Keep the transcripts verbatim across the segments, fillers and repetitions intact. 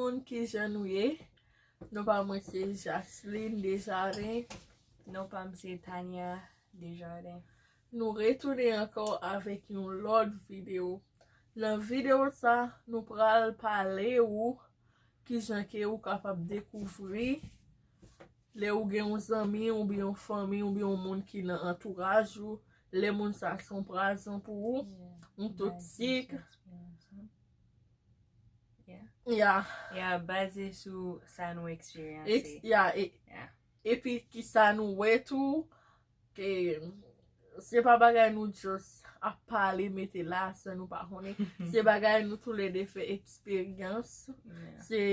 Moun, kijan nou ye? Non pa mwen se Jasline Desjardins. Non pa m se Tania Desjardins. Nou retounen ankò avèk yon lòt videyo. Nan videyo sa, nou pral pale ou kijan ke ou kapab dekouvri lè ou gen yon zanmi oubyen yon fanmi oubyen yon moun ki nan antouraj ou, lè moun sa se yon pwazon pou ou, yon toksik. Yeah. Yeah. Yeah, baze sou sa nou eksperyanse. Yeah, e, Yeah. Epi ki sa nou wè tou, ke se pa bagay nou just ap pale mete la san nou pa konnen. Se bagay nou toulede fè eksperyans. Yeah. Se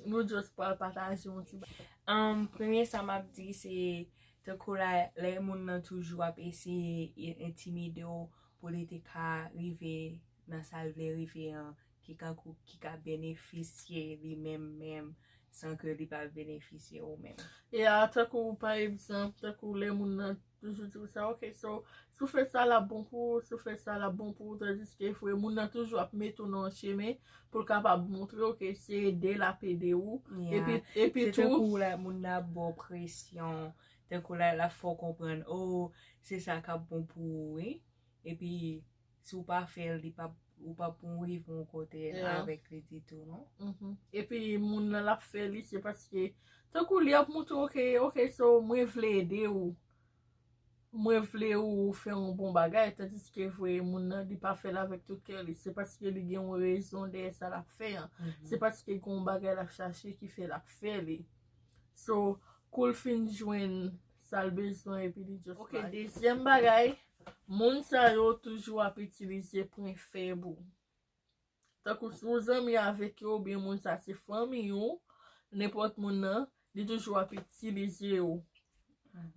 nou just pral pataje yon ti bagay. Um, premye sa m ap di se tankou la lè moun nan toujou ap eseye entimide w pou li te ka rive nan sa l vle rive an ki ka, ki ka benefisye li menm menm san ke li pa benefisye ou menm. E a tankou pa egzanp, tankou lè moun nan toujou di w sa, ok, so si w fè sa l ap bon pou ou, si w fè sa l ap bon pou ou, tandiske vre moun nan toujou ap mete w nan yon chemen pou l kapab montre w ke se ede l ap ede ou. Yeah. Epi, epi Se tou, tankou la moun nan ap ba w presyon, tankou la l ap fè w konprann, oh, se sa k ap bon pou ou, wi. Epi si w pa fè l, li p ap, ou p ap pou rive yon kote Yeah. avèk li ditou, non? Mhm. Epi moun nan l ap fè li, se paske tankou li ap montre w, ok, ok, so mwen vle ede ou. Mwen vle ou fè yon bon bagay, tandiske vre moun nan li pa fè l avèk tout kè li. Se paske li gen yon rezon dèyè sa l ap fè an. Se paske gen yon bagay l ap chache ki fè l ap fè li. So, kou l fin jwenn sa l bezwen epi li just... Ok, dezyèm bagay, moun sa yo toujou ap itilize pwen fèb ou. Tankou si w zanmi avèk yo, oubyen moun sa se fanmi w, nenpòt moun nan, li toujou ap itilize w.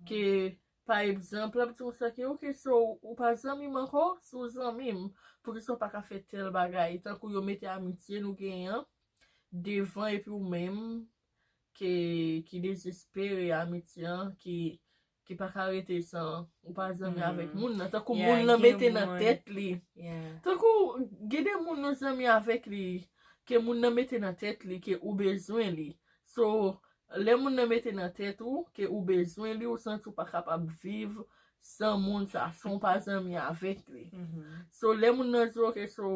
Ke, pa egzanp, l ap di w sa ke, ok, so, ou pa zanmi m ankò, si w zanmi m, poukisa w pa ka fè tèl bagay? Tankou yo mete amitye nou genyen an devan epi w menm, ke, ki dezespere amitye an, ki, ki pa ka rete san ou pa zanmi avèk moun nan. Tankou Yeah, moun nan gen mete nan moun. Tèt li. Yeah. Tankou gen de moun nou zanmi avèk li, ke moun nan mete nan tèt li, ke ou bezwen li. So, lè moun nan mete nan tèt ou, ke ou bezwen li, ou santi ou pa kapab viv san moun sa, san ou pa zanmi avèk li. Mhm. So, lè moun nan di, ok, so,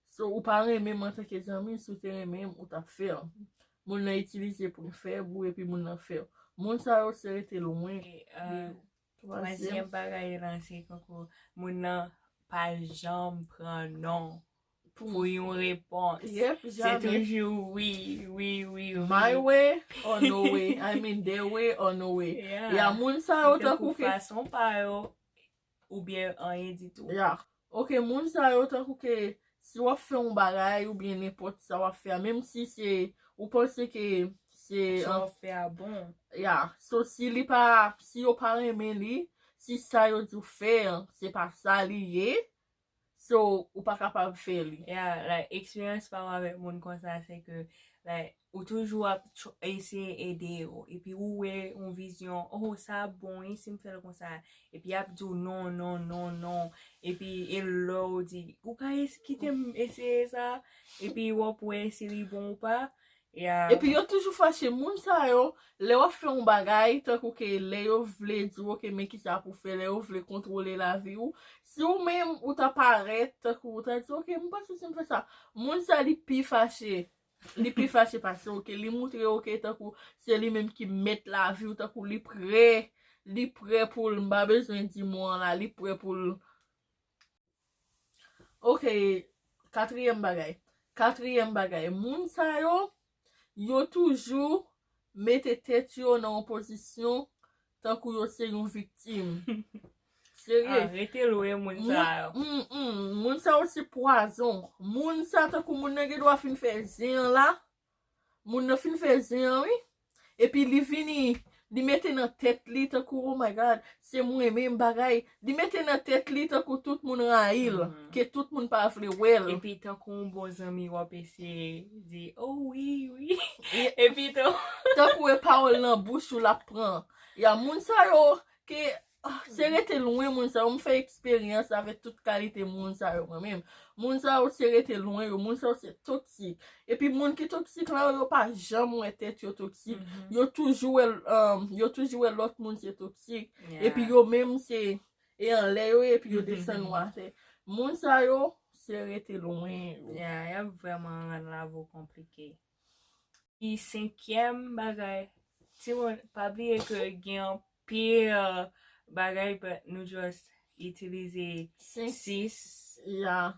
so ou pa renmen m antanke zanmi, si w te renmen m, ou t ap fè l. Moun nan itilize pwen fèb ou, epi moun nan fè l. Moun sa yo se rete lwen E, de euh, yo. Twazyèm. Twazyèm bagay lan se kankou moun nan pa janm pran non pou yon repons. Yep, Se jamè. Toujou wi, wi, wi, wi. My way or no way. I mean, their way or no way. Yeah. Ya moun sa yo Se tankou ke fason pa yo oubyen anyen ditou. Ya. Ok, moun sa yo tankou ke si w ap fè yon bagay oubyen nenpòt sa w ap fè a, menm si se, ou panse ke se Sa w ap fè a bon. Ya, so si li pa, si yo pa renmen li, si sa yo di w fè an, se pa sa li ye, so ou pa kapab fè li. Yeah, like, eksperyans pa w avèk moun konsa, se ke, like, ou toujou ap tr- eseye ede yo. Epi ou wè yon vizyon, oh, sa ap bon, wi, si m fè l konsa. Epi y ap di w non, non, non, non. Epi e lè w di, ou ka es- kite m eseye sa. Epi w ap wè si li bon ou pa. Yeah. Epi yo toujou fache. Moun sa yo, lè w ap fè yon bagay, tankou ke lè yo vle di w, ok, men kisa pou fè, lè yo vle kontwole lavi w, si w menm ou ta parèt, tankou ou ta di, ok, m panse si m fè sa, moun sa li pi fache. Li pi fache pase w, ok, li moutre w, ok, tankou se li menm ki mèt lavi w, tankou li prè, li prè pou l, m pa bezwen di mo an la, li prè pou l. Ok, katriyèm bagay. Katriyèm bagay, moun sa yo, yo toujou mete tèt yo nan yon pozisyon tankou yo se yon viktim. Serye. Ah, rete lwen moun sa yo. Mm, mm, moun sa yo se pwazon. Moun sa tankou moun nan gen dwa fin fè zen an la. Moun nan fin fè zen an, wi. Epi li vini, li mete nan tèt li tankou, oh my God, se mwen menm bagay. Li mete nan tèt li tankou tout moun rayi l, Mhm. ke tout moun pa vle wè l. Epi tankou yon bon zanmi w ap eseye di, oh wi, wi. E- Epi tou. Tankou e pawòl nan bouch ou l ap pran. Ya moun sa yo, ke Ah, se rete lwen moun sa yo. M fè eksperyans avèk tout kalite moun sa yo mwen menm. Moun sa yo se rete lwen yo. Moun sa yo se toksik. Epi moun ki toksik la yo, yo pa janm wè tèt yo toksik. Yo toujou wè, um, yo toujou wè lòt moun se toksik. Epi yo menm se e anlè yo ye, epi yo desann yo atè. Moun sa yo, se rete lwen yo. Yeah, y ap vrèman rann lavi w konplike. Pi senkyèm bagay, timoun, pa bliye ke gen anpil bagay, but nou just itilize sis, Yeah.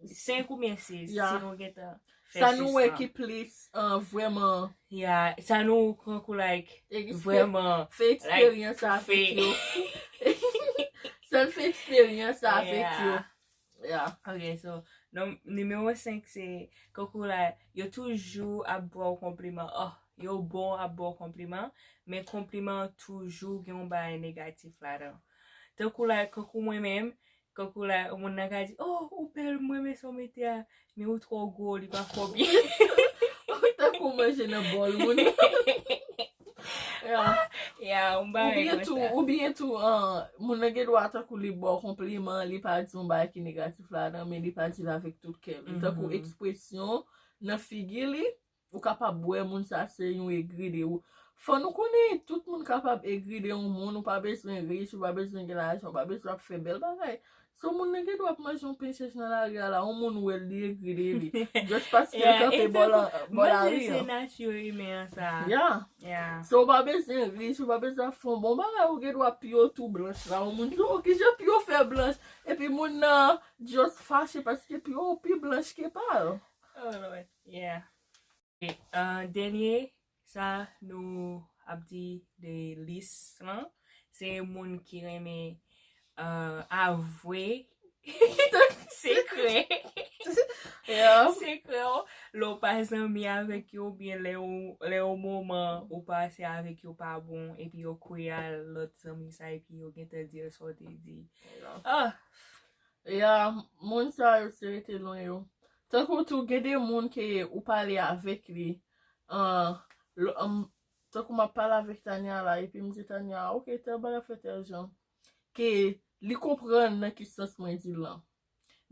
senk oubyen sis, Yeah. Si nou gentan fè Sa nou wè sis ki plis uh, vrèman Yeah, sa nou kankou like ekspe- vrèman fè eksperyans avèk fè- yo. Sa n fè eksperyans avèk yo. Yeah. Yeah. Ok, so, non, nimewo senk se, kankou la, yo toujou ap ba w konpliman. Oh, yo bon ap ba w konpliman, men konpliman an toujou gen yon bagay negatif ladan. Tankou la, kankou mwen menm, kankou la, moun nan ka di, oh, ou bèl, mwen renmen sa w mete a, men ou twò gwo, li pa fè w byen. Ou tankou manje nan bòl moun. Yeah. Yeah, yon bagay Oubyen tou, konsa. Oubyen tou, uh, moun nan gen dwa tankou li ba w konpliman, li pa di yon bagay ki negatif ladan, men li pa di l avèk tout kè li. Tankou Mhm. Ekspresyon nan figi li, ou kapab wè moun sa se yon egri de ou. Fò nou konnen tout moun kapab egri de yon moun, ou pa bezwen rich, ou pa bezwen gen lajan, ou pa bezwen ap fè bèl bagay. So moun nan gen dwa ap manje yon pen chèch nan lari a la, yon moun wè l li egri de li. Just paske l Yeah, kanpe e bò la- tankou, bò mwen lari se an. Nati imen an sa. Yeah. Yeah. So ou pa bezwen rich, ou pa bezwen ap fè yon bon bagay, ou gen dwa pye w tou blanch la. Yon moun di, oh, kijan pye w fè blanch? Epi moun nan just fache paske pye w pi blanch ke pa l. Oh Lord. Yeah. Ok, uh, dènye, sa nou ap di de lis lan, se moun ki renmen uh, avwe sekrè. Yeah. Sekrè w, lè w pa zanmi avèk yo, oubyen lè w, lè w moman ou pase avèk yo pa bon, epi yo kwè a lòt zanmi sa, epi yo gentan di l sa w te di. Ah, Ya, moun sa yo se rete lwen yo. Tankou tou, gen de moun ke ou pale avèk li. An, lo- an, tankou m ap pale avèk Tania la, epi m di Tania, ok, tèl bagay fè tèl jan. Ke li konprann nan ki sans mwen di l lan.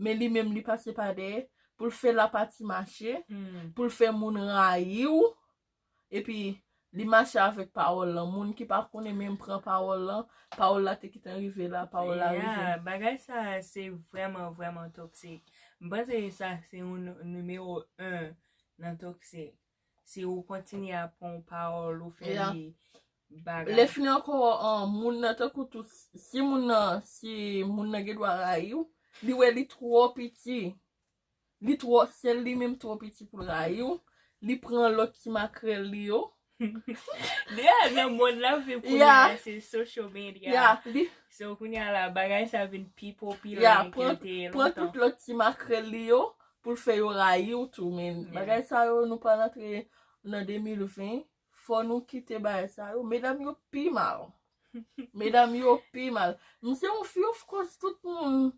Men li menm, li pase pa dèyè, pou l fè lapati mache, hmm. Pou l fè moun rayi w, epi li mache avèk pawòl lan. Moun ki pa konnen menm pran pawòl lan, pawòl la te gentan rive la, pawòl la rive. Yeah, bagay sa se vrèman, vrèman toksik. M panse sa se yon nou- nimewo en nan toksik. Si ou kontinye ap pran yon pawòl, ou fè Yeah. li bagay. Lè fini ankò, an, moun nan tankou tou, si moun nan, si moun nan gen dwa rayi w, li wè li twò piti. Li twò, sèl li menm twò piti pou l rayi w. Li pran lòt ti makrèl li yo. Yeah, nan mond la viv kounye Yeah. a, se social media. Ya, li, So kounye a la, bagay sa vin pi popilè ya, ke pran, l te ye pran lontan. Tout lòt ti makrèl li yo pou l fè yo rayi w tou, men Yeah. Bagay sa yo, nou pa rantre nan de mil ven, fò nou kite bagay sa yo. Medam yo pi mal. Medam yo pi mal. M se yon fi, of course, tout moun,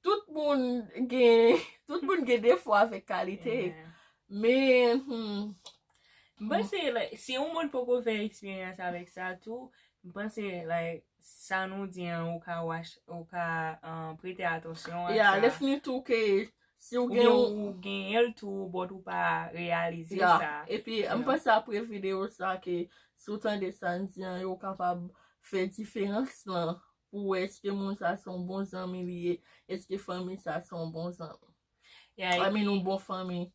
tout moun gen, tout moun gen defo avèk kalite. Yeah. Men, hmm, M panse, like, si yon moun poko fè eksperyans avèk sa tou, m panse, like, sa nou di an, ou ka wach, ou ka um, prete atansyon a ya, sa. Lè fini tou ke si ou gen Oubyen yon ou genyen l tou, but ou pa reyalize Ya, sa. Epi, m Yeah. panse apre videyo sa ke si w tande sa n di an, yo kapab fè diferans lan pou wè èske moun sa se yon bon zanmi li ye, èske fanmi sa se yon bon zanmi. Yeah, I mean, epi, yon bon fanmi.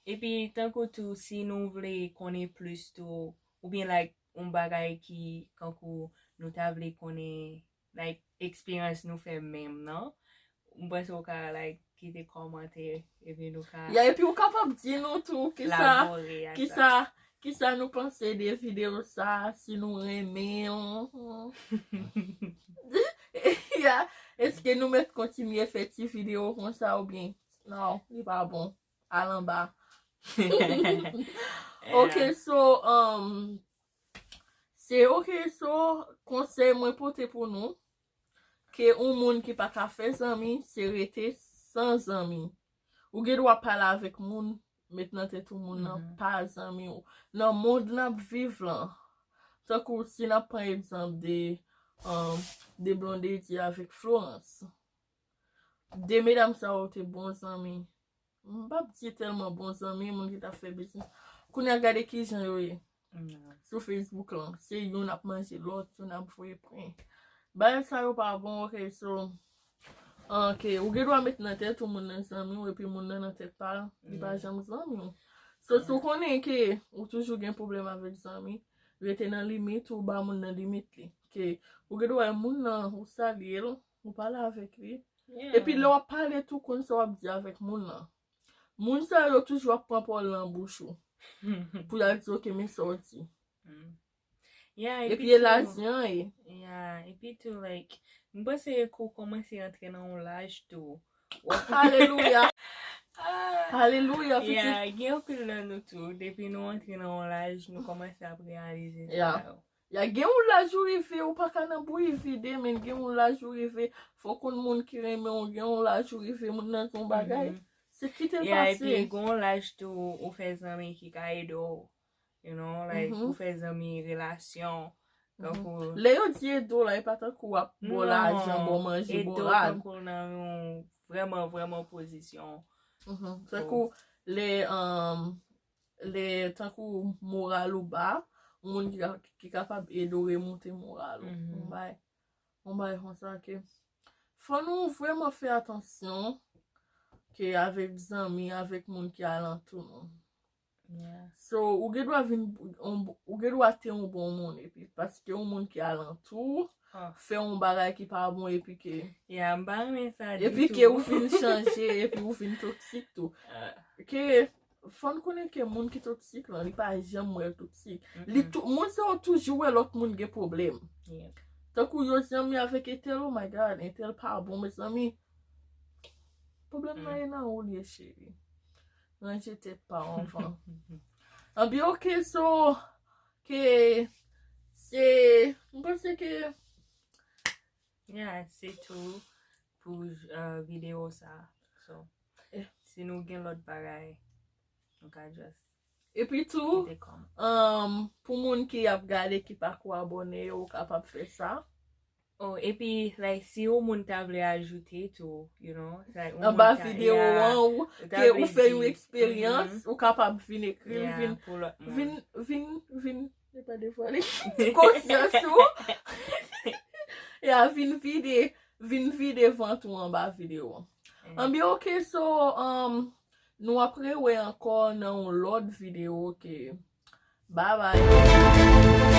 epi, tankou tou, si nou vle konnen plis tou, oubyen, like, yon bagay ki, kankou, nou ta vle konnen, like, eksperyans nou fè menm, non? M panse ou ka, like, kite kòmantè, epi nou ka Ya, epi ou kapab di nou tou kisa, labore a sa. Kisa, kisa nou panse de videyo sa, si nou renmen l. Ya, èske nou mèt kontinye fè ti videyo konsa oubyen? Non, li pa bon. Al anba. Ok, so, um, se ok, so, konsèy mwen pote pou nou, ke yon moun ki pa ka fè zanmi, se rete san zanmi. Ou gen dwa pale avèk moun, met nan tèt ou moun nan pa zanmi w. Nan mond n ap viv lan, tankou si n ap pran egzanp de, um, de Blondedy avèk Florence. De medam sa yo te bon zanmi. M p ap di tèlman bon zanmi, moun ki t ap fè biznis. Kounye a gade kijan yo ye sou Facebook lan. Se youn ap manje lòt, youn ap voye prank. Bagay sa yo pa bon, ok, so, ok, ou gen dwa met nan tèt ou moun nan zanmi w, epi moun nan nan tèt pa l, li pa janm zanmi w. So, si w konnen ke ou toujou gen pwoblèm avèk zanmi, rete nan limit ou, ba moun nan limit li. Ke ou gen dwa wè moun nan, ou salye l, ou pale avèk li. Epi lè w ap pale tou, konn sa w ap di avèk moun nan. Moun sa yo toujou ap pran pawòl nan bouch ou. Pou y al di, ok, men sa w di. Yeah, Epi e lajan e. Yeah, epi tou, like, m panse ke w kòmanse antre nan yon laj tou. Alelouya. Alelouya, pitit. Yeah, gen anpil nan nou tou. Depi nou antre nan yon laj, nou kòmanse ap reyalize sa yo. Ya gen yon laj ou rive, ou pa ka nan bouyi vide, men gen yon laj ou rive, fò konn moun ki renmen w, gen yon laj ou rive, moun nan di yon bagay, se kite l Yeah, epi pase. Gen yon laj tou, ou fè zanmi ki ka ede w, you know, like, ou fè zanmi relasyon, tankou Lè yo di ede w la, e pa tankou w ap bo lajan, bo manje, bo rad. Tankou nan yon vrèman, vrèman pozisyon. Tankou lè, um, lè tankou moral ou ba, moun ki, ka- ki kapab ede w remonte moral ou. Yon bagay, yon bagay konsa ke fò nou vrèman fè atansyon ke avèk zanmi, avèk moun ki alantou nou. Yeah. So, ou gen dwa vin, on- ou gen dwa te yon bon moun, epi paske yon moun ki alantou w fè yon bagay ki pa bon, epi ke, Yeah, m pa renmen sa epi ditou. Ke ou vin chanje, epi ou vin toksik tou. Ke, fò n konnen ke moun ki toksik lan, li pa janm wè l toksik. Li tou, moun sa yo toujou wè lòt moun gen pwoblèm. Yeah. Tankou yo zanmi avèk entèl, oh my God, entèl pa bon, mezanmi. Pwoblèm nan e nan ou l ye, cheri. Ranje tèt pa w anvan. Anbi, ok, so, ke, se, m panse ke, Yeah, se tou pou uh, videyo sa. So, Eh. Si nou gen lòt bagay, nou ka just epi tou, kite kòm. Um, pou moun ki ap gade ki pa ko abòne yo, ou kapab fè sa. Oh, epi, like, si yon moun ta vle ajoute tou, you know, like, yon Anba moun ta- videyo yeah, an, ou, ou ta ke vle ou fè di- yon eksperyans, ou kapab vin ekri l, Yeah, vin, pou lòt moun. vin, vin, vin, se pa devwale konsyans ou. Ya, vin vide, vin vide vant ou anba videyo an. Anbi, ok, so, um, nou ap rewè ankò nan yon lòt videyo, ok. Bye bye.